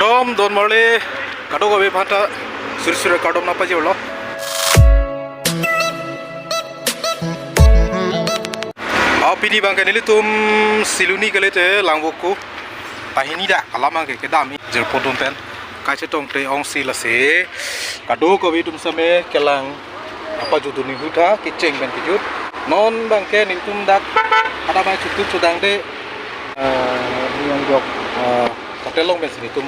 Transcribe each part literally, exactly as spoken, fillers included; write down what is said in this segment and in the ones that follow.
Om don marli, kadokave aphanta suri suri kardom nangpajirlo. Ah, pini abangke nelitum Siloni kali te Langvoku. Pahini dak alam abangke kedam jirpo atum pen. Kachetong te ongsi lasi kadokave atum same kelang apa juduni hutha kecheng pen kejut. Non abangke nelitum dak ada mai chutu chudang de, eh, yang jok, eh, hotel along pensi nelitum,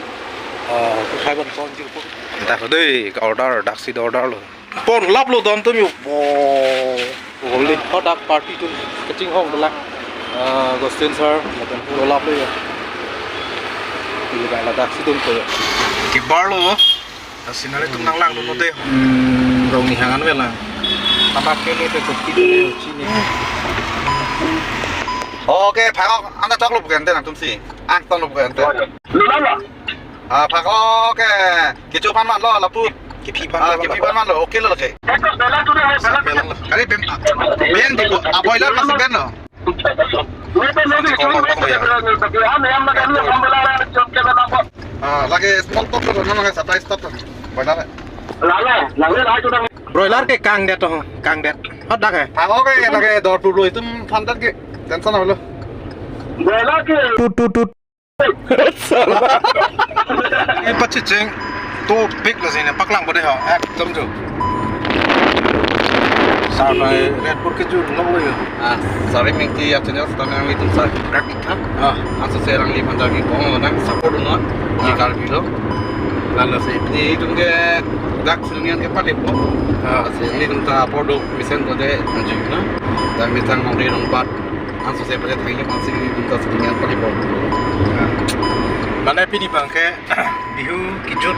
eh, kuthai ban pon jirpo. Dak dei order, daksi do order lo. Pon lap lo don atum yo. Oh, holy. Ho dak party atum kachinghon dolang. Ah, Agustin sir, lapen pulo lap lo ya. Pili ba ladak si dun ko ya. Kibar lo. Asin hari atum nanglang dun lote. Hmm, rong ni hangan velang. Tabak ke lote kopi ke chini. Oke, phak-ok, anda chok lo bukan te nangtum si. Ang ton lo bukan te. Ah, phak-ok, eh. Kecho aphan manlo, lapu. Kephi aphan, ah, manlo, kephi aphan manlo, okay lo lake. Kali ben, ah, ben di ko, ah, boiler masi ben lo. Ah, lake small pot lo, non lake supply stop lo. Boiler. Broiler ke kangdet to, kangdet. Hot dak hai. Phak-ok, lake dor tu lo itum phantat ke. Tension lo. Tut, tut, tut. Ini pachecheng topik lasi nangpaklangpo dei ho, ekdom jo. Sarnai Red Bull kejut nanglo yo. Ah, sorry mingti ya channel setang yang itu sa. Ah, anso serang lima jagi pong lo nang support no. Ah. Ye Karbi lo. Lalu si ini itum ke dak Silonian ke pade po. Ah. Si nelitum ta produk mesen ko de anjing na. Dan mitang nongri nongpat. Anso se pade thangji aphan si nelitum ta Silonian pade po. Mane pini abangke Bihu kejut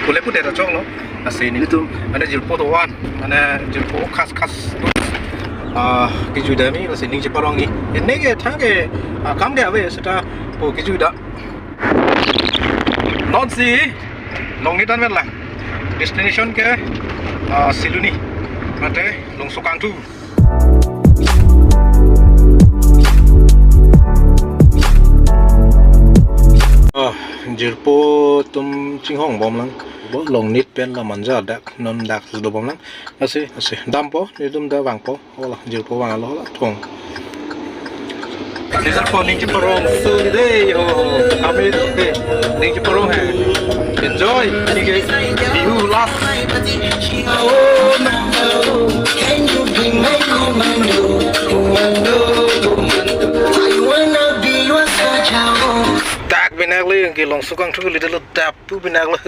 pule pudet ta choklo. Lasi nelitum mane jirpo doan, mane jirpo khas khas. Ah, kejut dami lasi ning cheparong ni. Ini ke thang ke, ah, kam ke ave seta po kejut da. Non si Longnit an velang. Destination ke, ah, Siloni. Mate Longsukangthu. Oh, jirpo atum chinghon bomlang. Bo Longnit pen la manja dak non dak do bomlang. Lasi, lasi dampo, nelitum dak vangpo. Hola, jirpo vanglo, hola, thong. Jirpo ning cheparong so dei ho. Kami dei ning cheparong hai. Enjoy, sige. Bihu last. Dak binak le yang ke Longsukangthu le dolo dap tu binak le.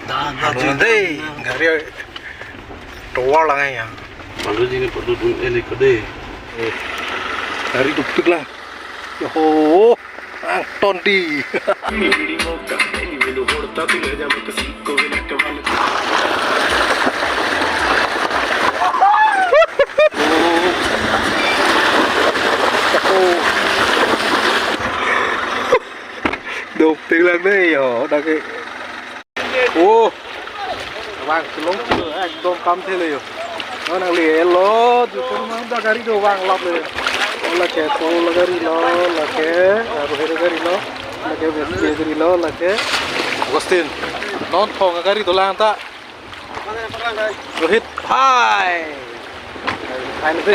Dah, dah, dei, gari tovar lang ya. Balu ji ni perlu dun ele ko dei. Eh, gari dupik lang. Yo ho, ang ton di. Dopik lang dei yo, dak ke. Oh. Vang chelong chelo, ekdom kam thelo yo. Non nangli elo, jutun mang da gari do vang lap le. Oh, lake, Paul gari lo, lake, Rohit gari lo, lake, Wesley gari lo, lake. Agustin. Non thong gari dolang ta. Rohit, hai. Hai, Jim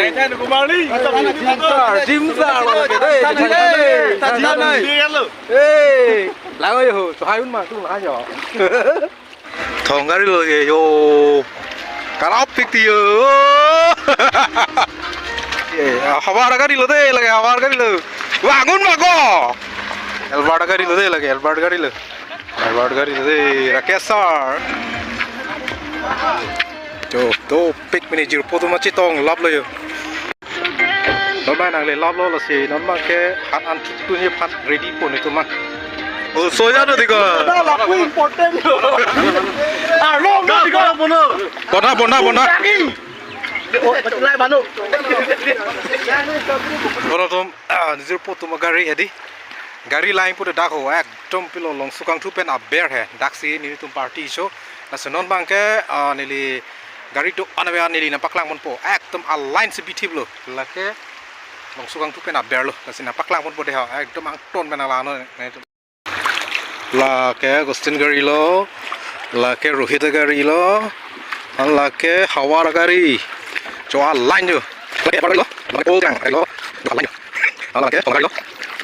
sir, Jim sir, lo lake, dei, Jim sir. Hey, lang yo, so hai un ma, tu lang yo. Thong gari lo lake yo. Karap pik ti yo. Eh, havar gari lo dei, lake havar gari lo. Vang un ma ko. Albert gari lo dei, lake Albert gari lo. Albert gari lo dei, Rakesh sir. Jo, dopik mene jirpo atum chetong lap lo yo. Non abang nangli lap lo lasi non abangke han an chutu ni phan ready po nelitum abang. Oh, soya do diko. Dah lapu important lo. Ah, long do diko. Bona, bona, bona. Oh, betul lah, Banu. Bona atum, ah, jirpo atum gari edi. Gari line pura dak ho, ekdom pilo Longsukangthu pen aber he. Daksi nelitum party cho. Lasi non abangke, ah, neli gari do-an ave, neli nangpaklang ponpo. Ekdom a line si bithip lo. Lake Longsukangthu pen aber lo. Lasi nangpaklang ponpo dei ho. Ekdom angton pen nanglang non. Lake Agustin gari lo, lake Rohit gari lo, lake Hawar gari. Cho a line jo. Lake Hawar gari lo, lake Paul Jang gari lo. Cho a line jo. Lake Hawar gari lo.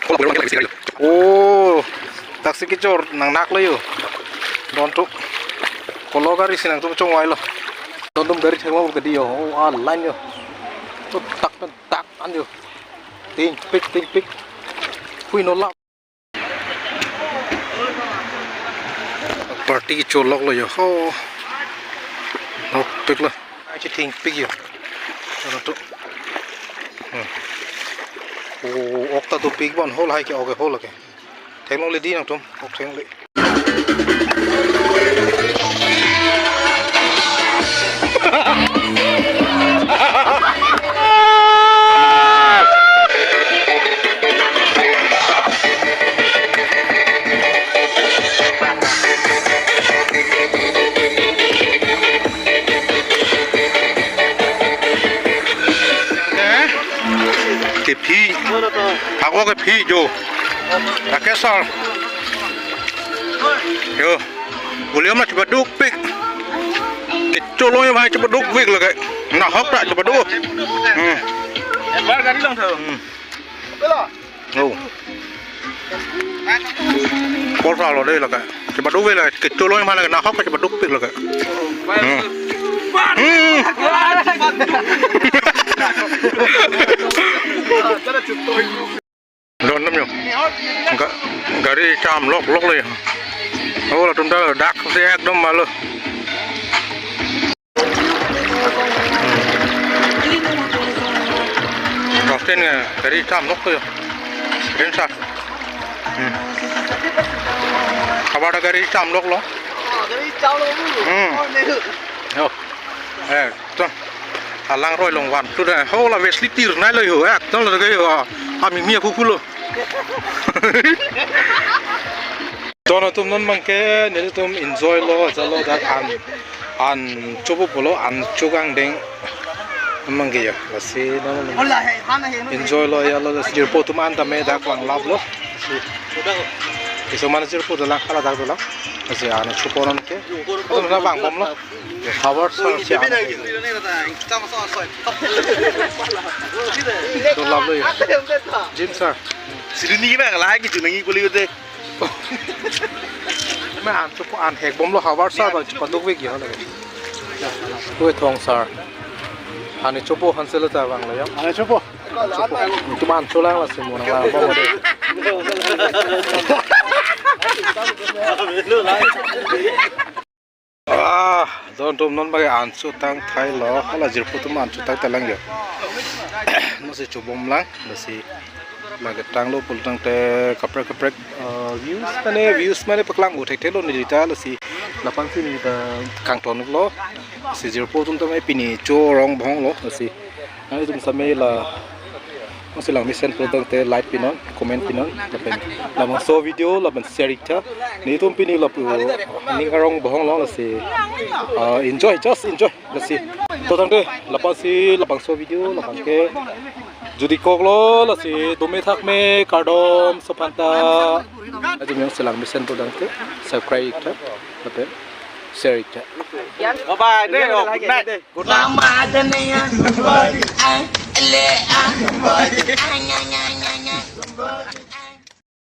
Kolo gari lo, lake gari lo. Oh, taxi kechor nangnak lo jo. Don tu. Kolo gari si nangtum chongvai lo. Don tum gari thenglo ke di jo. Oh, a line jo. Tu tak pen tak an jo. Tingpik, tingpik. Hui no la. Party cholok lo jo. Ho. Nokpik lo. Achi tingpik jo. Ano tu. Hmm. Oh, ok ta dopik bon, hol hai ke, ok, hol ke. Theklongle di nangtum. Ok, theklongle. Eh? Kephi. Ako kephi jo. Ake sir. Jo. Volume na chepadukpik. Kecholong abang chepadukpik lake. Nahok ta chepadu. Hmm. Ebar gari long tho. Hmm. Oh. Por sa lo de lake. Chepadukpik lake. Kecholong abang lake. Nahok chepadukpik lake. Hmm. Hmm. Don nam jo. Ga-, gari cham lok lok le. Oh, latum ta dak si ekdom malo. Hmm. Kapten, eh, gari cham lok jo. Kapten sir. Hmm. Kabar gari cham lok lo. Hmm. Yo. Eh, to. Alang roi long van. Tu da ho la Wesley tir nai lo yo. Eh, to lo ke yo. Ami mi aku pulo. To nangtum non abang ke nelitum enjoy lo, jalo dak an, an chopo pulo, an chokangdeng abang ke ya. Lasi non enjoy lo ya lo, lasi jirpo atum an tame dak langlap lo. Keso mana jirpo dolang, hala dak dolang. Lasi an chopo non ke. Atum na vangbom lo. Hawar sir si an. To lap lo ya. Jim sir. Siri ni bang la ki junangi kuli ute. Ma an chopo, an hekbom lo, Hawar sir abang chepadukpik jo lake. Hui Thong sir. Ani chopo han selo ta vanglo ya. Ani chopo. Chopo. Atum an cholang lasi mo nanglangbom de. Ah, don atum non abang ke an chotang thai lo, hala jirpo atum an chotang thai lang jo. Non si chobom lang, lasi lake tanglo pulo tangte kaprek kaprek, eh, views mane, views mane paklang o thekthelo neli ta, lasi lapu-an si neli ta kangton lo, si jirpo atum tame pini cho rong bohong lo, lasi nangtum same la, nangsi langmesen pulo tangte like pinon, comment pinon, lapen labangso video lapen share ik tha. Nelitum pini lapu ning arong bohong lo lasi, ah, enjoy, just enjoy lasi. To tangte lapu-an si labangso video labang ke jodi kok lo lasi, dome thak me, kardom so aphanta. Atum jongsi langmesen pulo tangte subscribe ik tha lapen share ik tha. Bye bye, de, oh, good night. Good night. Mama ada nih ya, body, ah, ele, ah, body, ah, nya, nya, nya, nya, body.